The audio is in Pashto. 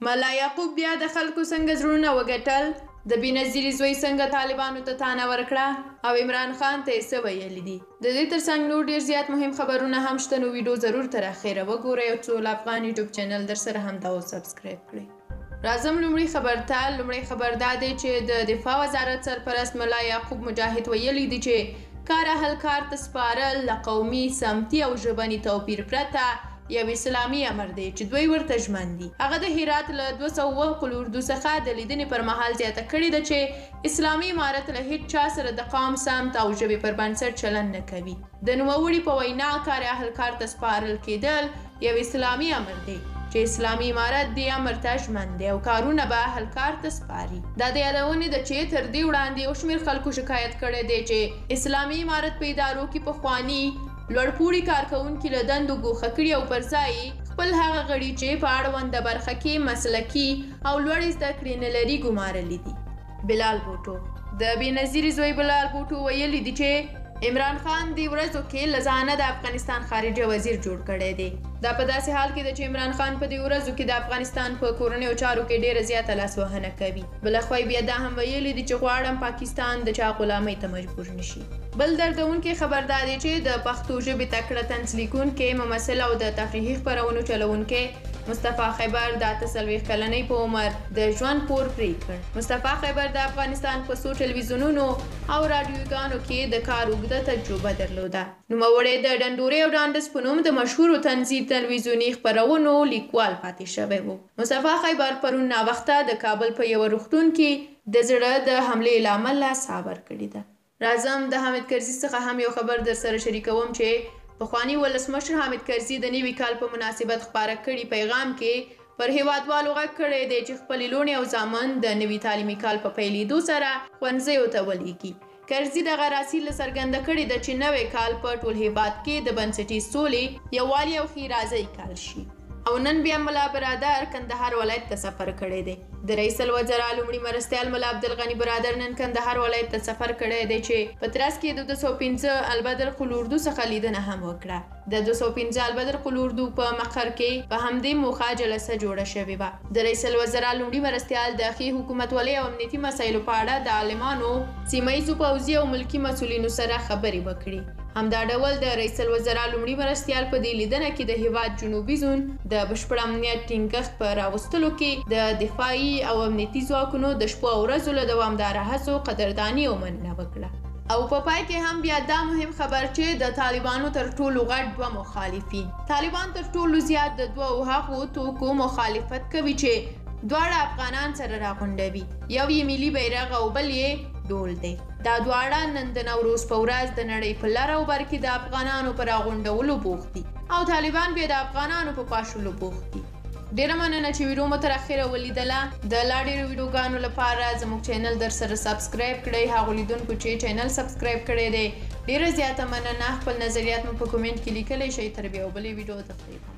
ملا یعقوب بیا د خلکو څنګه زړونه وګټل؟ د بېنظیرې زوی څنګه طالبانو ته تانه ورکړه او عمران خان ته یې څه ویلي دي؟ د دې ترڅنګ نور ډېر زیات مهم خبرونه هم شته، نو ویډیو ضرور تر اخره وګورئ او څو افغان یوټیوب چینل درسره همدا اوس subscribe کړئ. راځم لومړي خبر ته. لومړی خبر دا دی چې د دفاع وزارت سرپرست ملا یعقوب مجاهد ویلي دي چې کار اهل کار ته سپارل له قومي، سمتي او ژبني توپیر پرته یو اسلامي امر دی چې دوی ورته ژمن دي. هغه د هرات له 207 قول اردو څخه د لیدنې پر مهال زیاته کړې ده چې اسلامي امارت له هیڅ چا سره د قوم، سمت او ژبې پر بنسټ چلند نه کوي. د نوموړي په وینا کار اهل کار ته سپارل کېدل یو اسلامي امر دی چې اسلامي امارت دې امر ته ژمن دی او کارونه به اهل کار ته سپاري. دا د یادونې ده چې تر دې وړاندې یو شمېر خلکو شکایت کړی دی چې اسلامي امارت په ادارو کې پخواني لوړپوړي کارکوونکي له دندو ګوښه کړي او پر ځای خپل هغه غړي چې په اړونده برخه کې مسلکي او لوړې زده کړې نه لري ګمارلي دي. بلال بوټو. د بېنظیرې زوی بلال بوټو ویلي دي چې عمران خان دې ورځو کې له ځانه د افغانستان خارجه وزیر جوړ کړی دی. دا په داسې حال کې ده چې عمران خان په دې ورځو کې د افغانستان په کورنیو چارو کې ډېره زیاته لاسوهنه کوي. بلخوا یې بیا دا هم ویلي دي چې غواړم پاکستان د چا غلامۍ ته مجبور نشي. بل دردونکی خبر دا دی چې د پښتو ژبې تکړه طنز لیکونکی، ممثل او د تفریحي خپرونو چلوونکی مصطفی خیبر د 48 کلنۍ په عمر د ژوند پور پرې کړ. مصطفی خیبر د افغانستان په څو ټلویزیونونو او راډیوګانو کې د کار اوږده تجربه درلوده. نوموړی د ډنډورې او ډانډس په نوم د مشهورو طنزي تلویزیوني خپرونو لیکوال پاتې شوی و. مصطفی خیبر پرون ناوخته د کابل په یوه روغتون کې د زړه د حملې له امله ساه ورکړې ده. راځم د حامد کرزي څخه هم یو خبر در سره شریکوم چې پخواني ولسمشر حامد کرزي د نوي کال په مناسبت خپاره کړي پیغام کې پر هیوادوالو غږ کړی دی چې خپلې لوڼې او زامن د نوي تعلیمي کال په پیلېدو سره ښوونځیو ته ولیږي. کرزي دغه راز هیله څرګنده کړې ده چې نوی کال په ټول هیواد کې د بنسټیز سولې، یووالي او ښېرازۍ کال شي. او نن بیا ملا برادر کندهار ولایت ته سفر کړی دی. د رئیس الوزرا لومړي مرستیال ملا عبدالغني برادر نن کندهار ولایت ته سفر کړی دی چې په ترڅ کې د 205 البدر قول اردو څخه لیدنه هم وکړه. د 205 البدر قول اردو په مقر کې په همدې موخه جلسه جوړه شوې وه. د رئیس الوزرا لومړي مرستیال د ښې حکومتولۍ او امنیتي مسایلو په اړه د عالمانو، سیمه ییزو پوځي او ملکي مسؤلینو سره خبرې وکړې. همدا ډول د رئیس الوزرا لومړي مرستیال په دې لیدنه کې د هیواد جنوبي زون د بشپړ امنیت ټینګښت په راوستلو کې د دفاعي او امنیتي ځواکونو د شپو او ورځو له دوامداره هڅو قدرداني او مننه وکړه. او په پای کې هم بیا دا مهم خبر چې د طالبانو تر ټولو غټ دوه مخالفین. طالبان تر ټولو زیات د دوو هغو توکو مخالفت کوي چې دواړه افغانان سره راغونډوي. یو یې ملي بیرغ او بل یې ډول دی. دا دواړه نن د نوروز په ورځ د نړۍ په لر او بر کې د افغانانو په راغونډولو بوخت دي او طالبان بیا د افغانانو په پاشلو بوخت دي. ډېره مننه چې ویډیو مو تر اخره ولیدله. د لا ډېرو ویډیوګانو لپاره زموږ چینل در سره subscribe کړئ. هغو لیدونکو چې چینل subscribe کړی دی ډېره زیاته مننه. خپل نظریات مو په comment کې لیکلی شئ. تر بیا بلې ویډیو د خدای په امان.